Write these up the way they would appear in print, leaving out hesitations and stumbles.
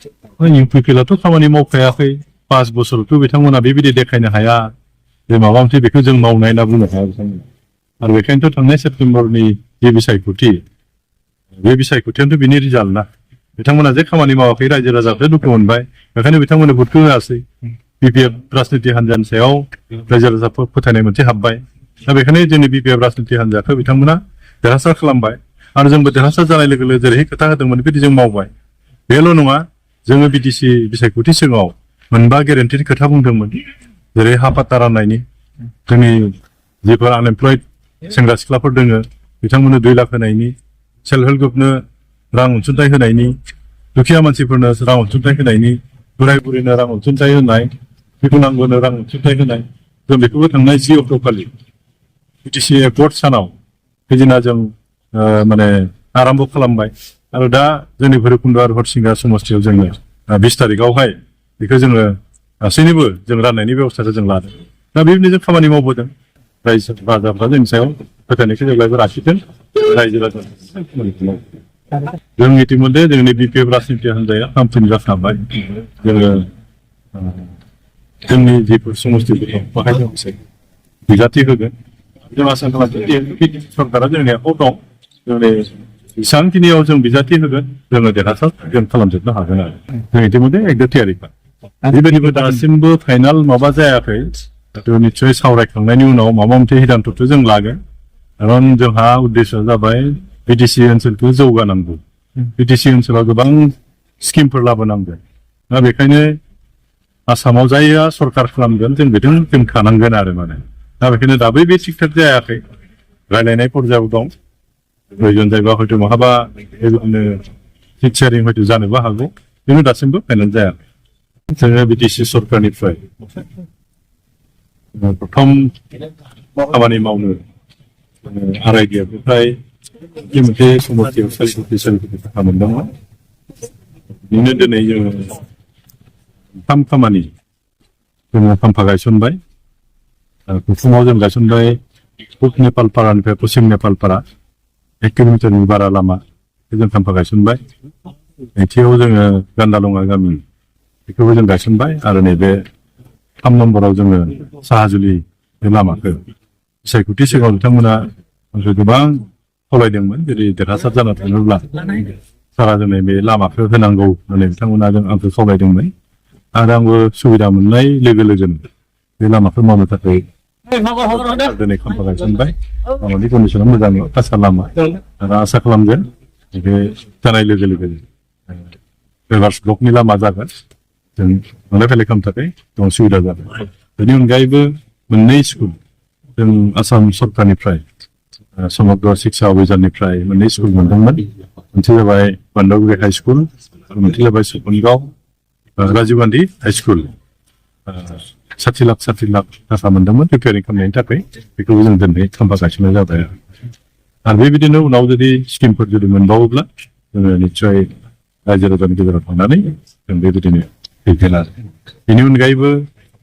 UPPLआथ' खामानि मावखायाखै 5 बोसोरावथ' बिथांमोना बेबायदि देखायनो हाया जे माबा मोनसे बेखौ जों मावनाय होनना बुंनो हाया बिथांमोना आरो बेखायनोथ' थांनाय सेप्तेम्बरनि जे बिसायख'थि बे बिसायख'थियानोथ' बिनि रिजाल्ट ना बिथांमोना जे खामानि मावाखै रायजो राजाफ्रा दुखु मोनबाय बेखायनो बिथांमोननो भटखौ होआसै बिपिएफ राजनिति हान्जानि सायाव रायजो राजाफोर फोथायनाय मोनसे हाबबाय दा बेखायनो जोंनि बिपिएफ राजनिति हान्जाखौ बिथांमोना देरहासार खालामबाय आरो जोंबो देरहासार जानाय लोगो लोगो जेरैहाय खोथा होदोंमोन बिदि जों मावबाय बेल' नङा जोङो बिटिसि बिसायख'थि सिगाङाव मोनबा गेरेन्टिनि खोथा बुंदोंमोन जेरै हा पाट्टा राननायनि जोंनि जिफोर आनएमप्लयड सेंग्रा सिख्लाफोर दोङो बिथांमोननो 2 लाख होनायनि सेल्फ हेल्प ग्रुपनो रां अनसुंथाइ होनायनि दुखिया मानसिफोरनो रां अनसुंथाइ होनायनि बोराय बुरैनो रां अनसुंथाइ होनाय बिकलांगनो रां अनसुंथाइ होनाय जों बेखौबो थांनाय 10 अक्ट'खालि बिटिसि एकर्ड सानाव बिदिना जों माने आरम्भ खालामबाय आरो दा जोंनि भैरबकुन्द आरो हरसिंगा समस्तियाव जोङो 20 तारिखआवहाय बेखौ जोङो गासैनिबो जों राननायनि बेब'स्थाखौ जों लादों दा बेबायदिनो जों खामानि मावबोदों रायजो राजाफ्रा जोंनि सायाव फोथायनायखौ जेब्लायबो लाखिदों रायजो राजा जों इतिमध्य जोंनि बिपिएफ राजनिति हान्जाया खामानि जाखांबाय जोङो जोंनि जिफोर समस्तिफोरखौ बाहाय जों बिजाथि होगोन जों आसा खालामदों सरकारा जोंनि आखायाव दं जोंनि जेसेबांखिनियाव जों बिजाथि होगोन जोङो देरहासार जों खालामजोबनो हागोन आरो जों इतिमध्य एकदम थियारिखा बेबायदिबो दासिमबो फाइनाल माबा जायाखै निस्सय सावरायखांनायनि उनाव माबा मोनसे सिद्धान्त'खौ जों लागोन खारन जोंहा उद्देश्यआ जाबाय बिटिसि ओनसोलखौ जौगानांगौ बिटिसि ओनसोलाव गोबां स्किमफोर लाबोनांगोन दा बेखायनो आसामाव जायहा सरकार खालामगोन जों बेजों जों थानांगोन आरो माने दा बेखायनो दाबो बे थिग थाक जायाखै रायलायनाय पर्यायाव दं प्रयोजन जायोबा हयथ' महाबा बेबायदिनो सिट शेयारिं हयथ' जानोबो हागौ खिन्थु दासिमबो फाइनाल जायाखै जोङो बिटिसि सरकारनिफ्राय प्रथम खामानि मावनो आरायदियानिफ्राय मोनसे समस्तियाव सोलिफुबाय थाखा मोनदोंमोन बिदिनो दिनै जोङो 3 खामानि जोङो खाम्फा गायसनबाय कुसुमाव जों गायसनबाय पुब नेपालपारानिफ्राय पश्चिम नेपालपारा 1 किल'मिटारनि बारा लामा जों खाम्फा गायसनबाय नैथियाव जोङो गान्दालङा गामि बेखौबो जों गायसनबाय आरो नैबे 3 नम्बराव जोङो साहाजुलि बे लामाखौ बिसायख'थि सिगाङाव बिथांमोना गोबां खावलायदोंमोन जेरै देरहासार जाना थाङोब्ला सारा जोंनो बे लामाखौ होनांगौ होननानै बिथांमोना जों आंखौ खावलायदोंमोन आरो आंबो सुबिदा मोननाय लोगो लोगोनो बे लामाखौ मावनो थाखाय दिनै खाम्फा गायसनबाय लामानि कन्डिसना मोजां कासा लामा आरो आसा खालामगोन बे जानाय लोगो लोगो रिभार्स ब्लकनि लामा जागोन जों थांलाय फैलाय खालामनो थाखाय गोबां सुबिदा जागोन बेनि अनगायैबो 2 स्कुल जों आसाम सरकारनिफ्राय समग्र शिक्षा अभियाननिफ्राय 2 स्कुल मोनदोंमोन मोनसे जाबाय बान्दावगुरि हाई स्कुल आरो मोनसे जाबाय सपनगाव राजीव गान्धी हाई स्कुल 60 लाख थाखा मोनदोंमोन रिपेयारिं खालामनायनि थाखाय बेखौबो जों दिनै खाम्फा गायसननाय जाबाय आरो बेबायदिनो उनाव जुदि स्किमफोर जुदि मोनबावोब्ला जोङो निस्सय रायजो राजानि गेजेराव थांनानै जों बेबायदिनो फैगोन आरो बेनि अनगायैबो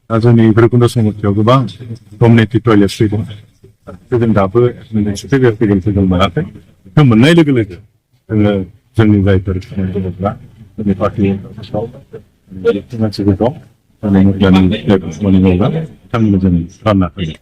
जोंनि भैरबकुन्द समस्तियाव गोबां कमिउनिटि टयलेट फैदों जों दाबो फैगोन मोनाखै बेखौ मोननाय लोगो लोगो जोङो जोंनि जायफोर दङब्ला जोंनि पार्टि मानसिफोर दं खामानि मावग्रा बिथांमोननो जों रानना होगोन